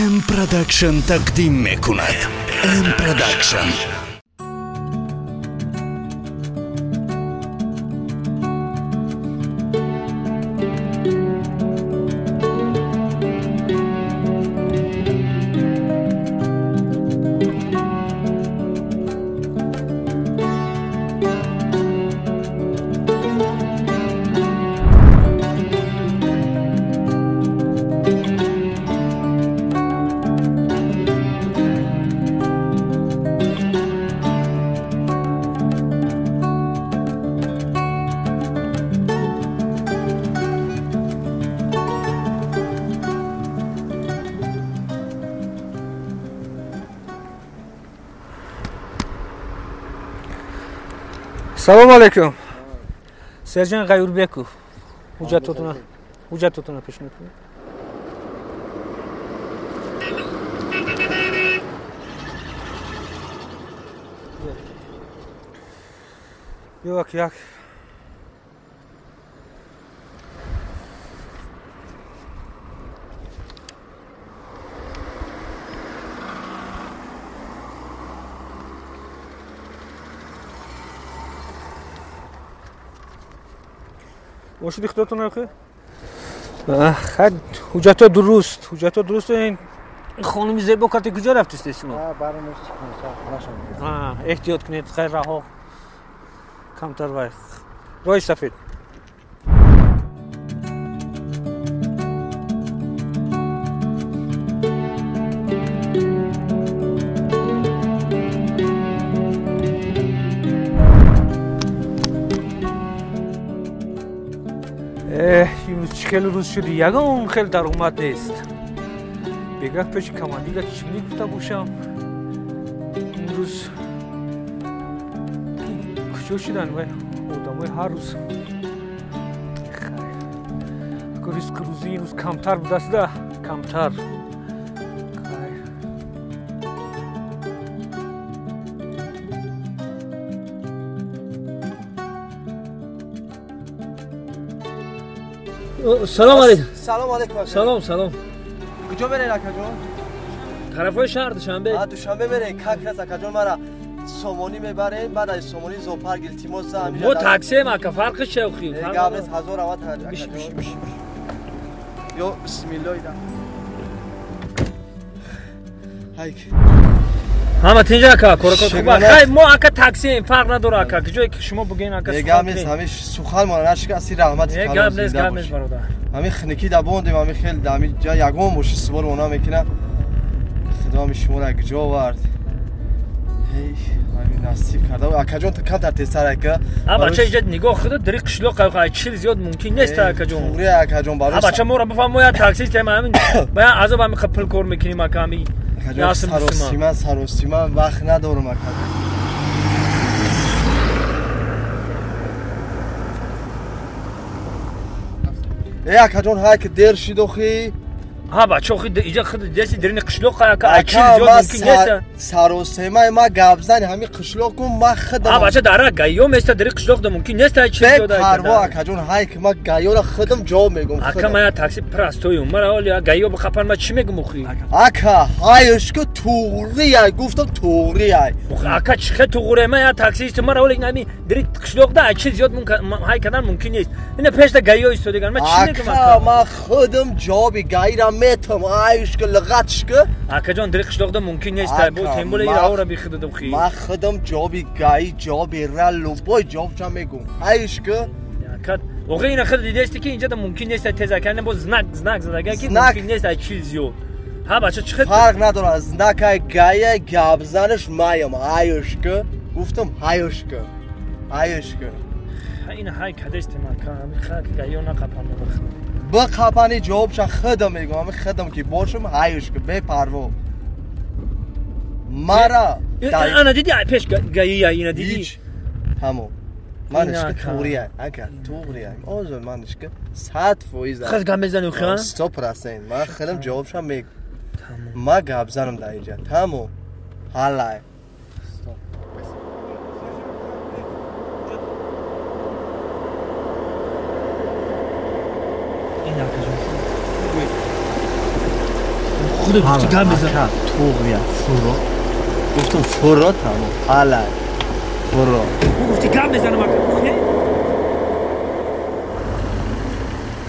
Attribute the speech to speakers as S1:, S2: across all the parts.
S1: М Production тақдим мекунад. М Production.
S2: Салом алейкум. Сержан Ғайурбеков. Ҳуҷҷатотона пеш мекунед. Як як. Ошуди худатон охи? Хай, ҳуҷҷатҳо дуруст, ҳуҷҷатҳо дуруст. Ин хонуми зебо кати куҷо рафтистед шумо? Эҳтиёт кунед, хай раҳо камтар вай. Роҳи сафед. Имрӯз чӣ хеле рӯз шуди, ягон хел даромад нест. Бегак пеши командира чӣ мегуфта бошам? Имрӯз куҷо шудан вай одамои ҳар рӯз? Ризқи рӯзӣ имрӯз камтар будастда, камтар. Салом алейкум.
S3: Салом алейкум.
S2: Салом, салом.
S3: Куҷо меред, акаҷон?
S2: Тарафҳои шаҳр, Душанбе.
S3: Душанбе меред, как раз акаҷон мара Сомонӣ мебаред, баъд аз Сомонӣ зоопарк илтимос.
S2: Мо таксием, ака, фарқи чӣ охи?
S3: Гап нест, ҳазор равад, акаҷон. Ё бисмиллоҳ. Ҳайк.
S2: Ҳама тинҷа ака, коракот хуб. Хай, мо ака таксием, фарқ надора ака. Куҷое ки шумо бугӯен ака.
S3: Гап нест, ҳамин сухан мона нашикасти, раҳмати
S2: калон. Гап нест, гап нест бародар.
S3: Ҳамин хникӣ да бондем, ҳамин хел да ҳамин ҷа ягон боши сувор мона мекунам. Худо ҳамин шуморо куҷо овард. Эй, ҳамин насиб карда. Акаҷон камтар тезтар ака.
S2: А бача иҷа нигоҳ худо дари қишлоқ ай чил зиёд мумкин нест акаҷон.
S3: Туғри акаҷон барои.
S2: А бача моро бифаҳм, мо як таксистем ҳамин. Ба азоб ҳамин пул кор мекунем ака ҳамин.
S3: Саросима, саросима, вақт надорам акаҷон. Э акаҷон, ҳай ки дер шид охи.
S2: Ҳа бача охи иҷа худ деси дарини қишлоқ ака ай чил зиёд мумкин нест.
S3: Саросимаи ма гапзани ҳамин қишлоқ кун, ма худам.
S2: Ҳа бача дара гаё места дари қишлоқ да мумкин нест ай чил зиёд.
S3: Бепарво акаҷон, ҳай ки ма гаёра худам ҷавоб мегум.
S2: Ака ма я такси простоюм. Мара оли гаё бихапан ма чӣ мегум охи?
S3: Ака, ҳайш ки туғри ай, гуфтам туғри ай.
S2: Ака чӣ хел туғри ма я таксист, мара оли ҳамин дари қишлоқ да ай чил зиёд ҳай кардан мумкин нест. Ина пешда гаё истодаган, ма чӣ мегум ака?
S3: Ака, ма худам ҷавоби гаира метам, айш ки луғатш ки.
S2: Акаҷон, дари қишлоқда мумкин нест, бо тембола ира ора бихидадам хи.
S3: Ма худам ҷавоби гаи, ҷавоби ра, любой ҷавобча мегум. Айш ки.
S2: Ака, охи ина худ дидасти ки инҷа да мумкин нест тез ака, ина боз знак, знак задага ки мумкин нест ай чил зиёд. Ҳа бача чӣ хел?
S3: Фарқ надорад, знакай гая гапзанаш маям, айш ки. Гуфтам айш ки. Айш ки.
S2: Ина ҳай кадестем ака, ҳамин хак гаё нақапам бах.
S3: Бақапани ҷавобша худам мегум, ҳамин худам ки бошам ҳайш ки бепарво. Мара
S2: ана диди пеш гаия ина диди.
S3: Тамом. Маниш ки туғрия, ака туғрия. Озод маниш ки 100%.
S2: Худ гап мезани охи?
S3: 100%. Ман худам ҷавобша мегум. Ма гап занам дар инҷа. Тамом. Ҳалай.
S2: Ин акаҷон. Худат гуфти гап мезанам.
S3: Туғрия фуро. Гуфтам фуро тамом. Ҳала. Фуро.
S2: Гуфти гап мезанам ака.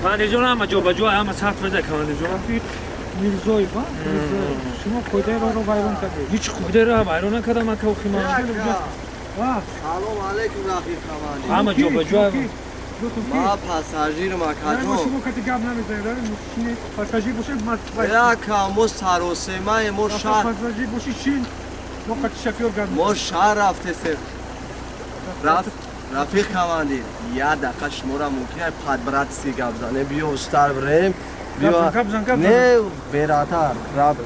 S2: Командирҷон ҳама ҷо ба ҷо ҳама сахт меза командирҷон.
S4: Мирзоев, ҳа? Мирзоев. Шумо қоидаи роҳро вайрон кардед.
S2: Ҳеҷ қоидаи роҳ вайрон накардам ака охи ман.
S3: Салом алейкум рафиқ командир.
S2: Ҳама ҷо ба ҷо.
S3: Ма пассажирам акаҷон.
S4: Шумо кати гап намезанед, шинед пассажир бошед, ма
S3: ака мо саросемаем, мо шаҳр.
S4: Пассажир боши шин. Мо кати шофёр гап.
S3: Мо шаҳр рафтесем. Рафиқ командир, як дақиқа шуморо мумкин аст подбратски гап занем, биё устар бирем.
S4: Биё гап зан, гап зан.
S3: Не, бератар, раб.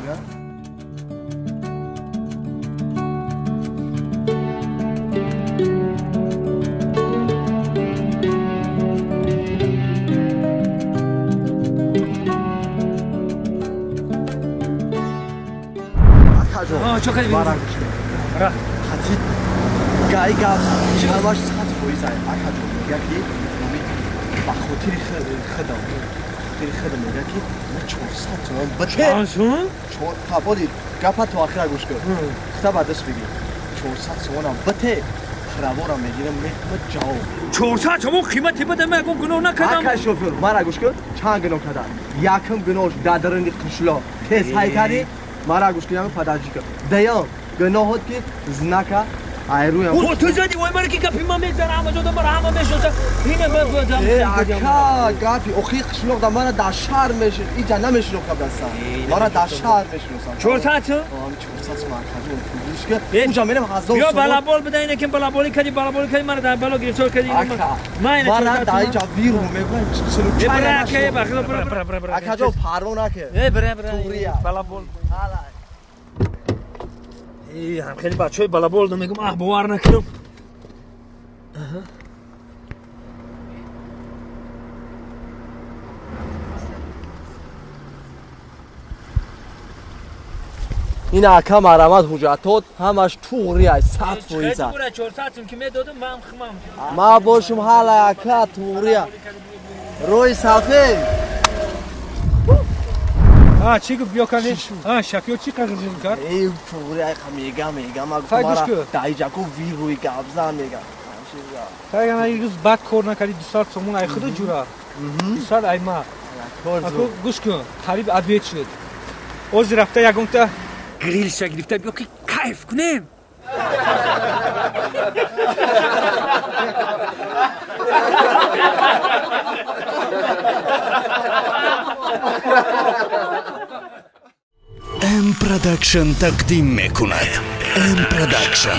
S3: Акаҷон,
S2: чо кардӣ?
S3: Мара гӯш кун.
S2: Ра.
S3: Хати гай гап чалаш 100% ай. Акаҷон мегӯяд ки ба хотири худам, хотири худам мегӯяд ки мо 400 сомон бите.
S2: Чанд сомон?
S3: Боди гапа то охира гӯш кун. Худта ба даст бигир. 400 сомонам бите, правора мегирам, мекунам ҷавоб.
S2: 400 сомон қимати бада, ман ягон гуноҳ накардам.
S3: Ака шофёр, мара гӯш кун, чанд гуноҳ кардам? Якум гуноҳш дар даруни қишлоқ тез ҳай кардӣ, мара гӯш кун, падарҷӣ кун. Дуюм гуноҳот ки знака айрӯям.
S2: О, ту задӣ, вой мара ки гапи ман мегзара, ҳама ҷода мара ҳама мешиносад. Ина ман будам.
S3: Э, ака, гапи охи қишлоқ да мара дар шаҳр мешин, иҷа намешинохтам дастам. Мара дар шаҳр мешиносам.
S2: 400 сом?
S3: 400 сом акаҷон, гӯш кун. Уҷа мерем 1000 сом.
S2: Биё балабол буда, ина ки балаболӣ кардӣ, балаболӣ кардӣ, мара дар бало гирифтор кардӣ.
S3: Ман мара дар иҷа виру мегӯям, чилу
S2: Э, бира, ака, э, бахило, бира, бира, бира, бира.
S3: Акаҷон, парво накун.
S2: Э, бира, бира.
S3: Туғрия.
S2: Балабол. Эй, ҳам хеле бачаҳои балабол мегӯм, аҳ, бовар накунам.
S3: Ин ака марамат ҳуҷҷатот ҳамаш туғри ай, 100%.
S2: 400 сом ки медодам, ман химам.
S3: Ма бошум ҳала ака туғрия. Рӯи сафед.
S4: А, чӣ гуфт биё кани? А, шофёр чӣ қағзин кард?
S3: Эй, туғри ай мега, мега, ма гуфтам мара дар иҷа ку вирӯи гап зан мега.
S4: Хай, ана ирӯз бад кор накардӣ, 200 сомон ай худо ҷура. 200 ай ма. Аку гӯш кун, қариб обед шуд. Ҳозир рафта ягонта
S2: грилша гирифта биё ки кайф кунем.
S1: М Production тақдим мекунад. М Production.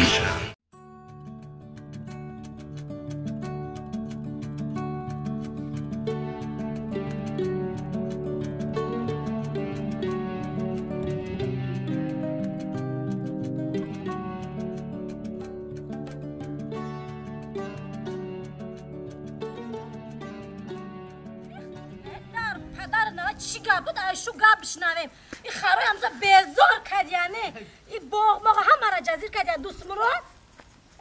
S5: Падар на чӣ гап буд, ай шу гап бишнавем. И харои ҳамза безор кард, яъне и боғ-моғ ҳамаро ҷазир кард. Я Дӯстмурод,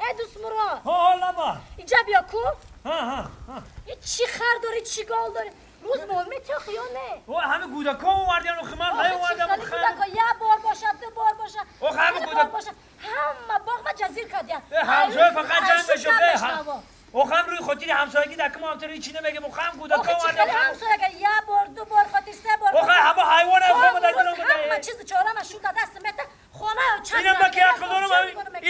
S5: э Дӯстмурод,
S2: Ҳо, лаба.
S5: Иҷа биё ку.
S2: Ҳа, ҳа, ҳа.
S5: И чӣ хар дорӣ, чӣ гол дорӣ? Рӯз мол метёхи ё не?
S2: О, ҳами кӯдакҳо овардиан, охи ман
S5: Охи, чӣ
S2: овардам.
S5: хели кӯдакҳо? Як бор бошад, ду бор бошад,
S2: Охи, ҳами
S5: се бор
S2: кӯдак-
S5: бошад, ҳама боғ ма ҷазир кард. Я
S2: Э, ҳамсоя фақат
S5: Ай,
S2: ҷанг
S5: шу
S2: мешуд,
S5: гап
S2: э,
S5: бишнавам.
S2: Охи ҳам рӯи хотири ҳамсоягӣ дар кумо ҳамсоя ҳеҷ намегем, охи ҳам кӯдакҳо
S5: Охи, чӣ
S2: овардиан.
S5: хели ҳамсоя кард? Як бор, ду бор, хотир се бор.
S2: Охи ҳама ҳайвон
S5: Ҳама
S2: ҳам дар
S5: рӯз ҳама чизи чорама шу дар даст мета, хона чанд
S2: Инам ки ақл дорам,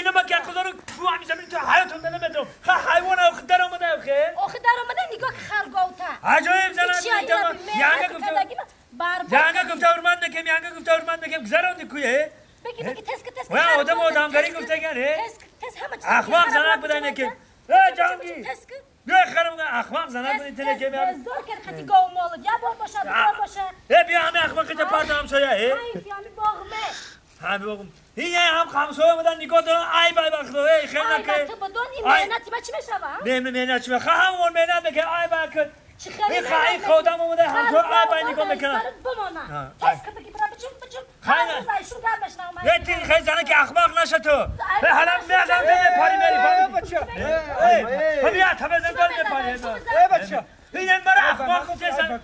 S2: инам ки ақл дорам, ту ҳами замин ту ҳаётам намедонам. Ха ҳайвон охи дар омада охи.
S5: Охи дар омада, нигоҳ ки харговта.
S2: Аҷоиб занам
S5: Чӣ
S2: митама. Янга гуфта. Янга гуфта ҳурмат мекем, янга гуфта ҳурмат мекем, гузаронди куе.
S5: Беги, беги, тез ки, тез ки.
S2: Ва одам одамгарӣ гуфтаган, э?
S5: Тез ки, тез ҳама чиз.
S2: Ахмақ занак буда инеке. Э, ҷанги.
S5: Тез ки.
S2: Биё харам, ахмақ занак
S5: Тез,
S2: буда
S5: тез,
S2: инеке.
S5: безор кард хати гов молод. Як бор бошад, ду бор бошад.
S2: Э, биё ҳами ахмақита парда ҳамсоя, э?
S5: Ҳайф, ҳами боғме.
S2: Ҳами боғм. Ин ҳам ҳамсоя омадан нигоҳ доран, айб айб ахло, эй, хел
S5: Ай,
S2: наке.
S5: ба ту будон ин
S2: Ай.
S5: меҳнати ма чӣ мешава?
S2: Не, меҳнат чӣ? Ха ҳамон меҳнат мекунад, айб айб.
S5: Чӣ хеле
S2: Ин ха ин одам омада ҳамсоя айб айб нигоҳ мекунад.
S5: Сарат бимона.
S2: Ҳа,
S5: Тез ки беги, бира, бичум, бичум.
S2: Хай,
S5: Ҳар рӯз ай шу гап бишнавам.
S2: Э, ти хел занаки ахмақ наша ту. Э, ҳалам мезанам ту мепари мери.
S4: Э, бача.
S2: Э, ҳами я табезан ту мепари.
S4: Э, бача.
S2: Ин мара احمق گفتن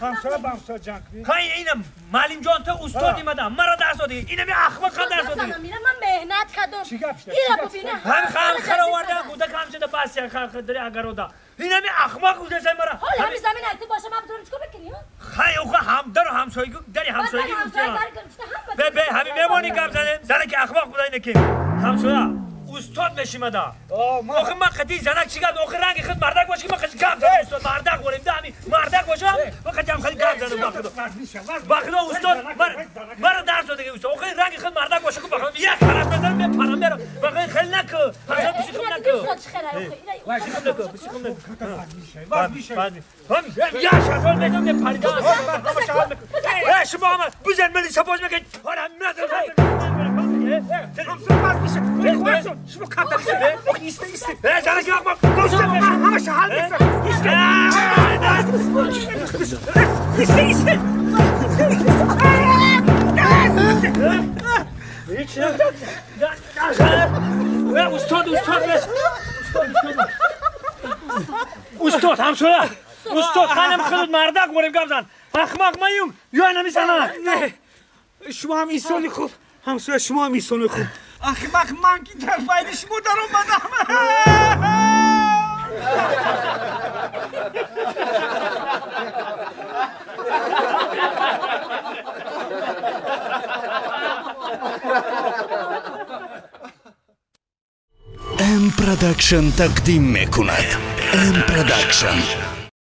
S4: همسایه با همسایه جنگ کنی
S2: خیلی اینم معلم جان تو استاد اومدم مرا درس دادی اینم احمق هم درس دادی
S5: من مهنت کردم اینا ببینه
S2: هم خر آوردم بوده کم شده بس خر داری اگر اودا اینم احمق گفتن مرا
S5: حالا همین زمین اگه باشه من بتونم چیکار بکنی
S2: خیلی اوخه هم در همسایگی دری همسایگی به به همین میمونی گپ زنه زنه که احمق بوده اینه که همسایه استاد میشیم دا. آخه من قدی زنک چی گفت آخه رنگ خود مردک باشه که من قدی گپ زدم استاد مردک وریم ده همین مردک باشم من قدی هم خیلی گپ زدم بخدا استاد مرا درس داده استاد آخه رنگ خود مردک باشه که بخدا یک خرج بزنم میپرم میرم بخدا خیلی نکو همسایه پیش خود نکو پیش یا شغال میدم میپریدم شما هم بزن من سپاس میگه حالا ندارم
S4: شما کارت ایسته ایسته همش حل میکنم ایسته ایسته
S2: استاد استاد استاد همسایه استاد خانم خودت مردک وریم گپ زن احمق مایوم یا نمیزنم
S4: نه شما هم ایسانی خوب همسایه شما هم ایسانی خوب احمق من که در بین شما در آمدم
S1: M Production تقدیم میکند. M Production.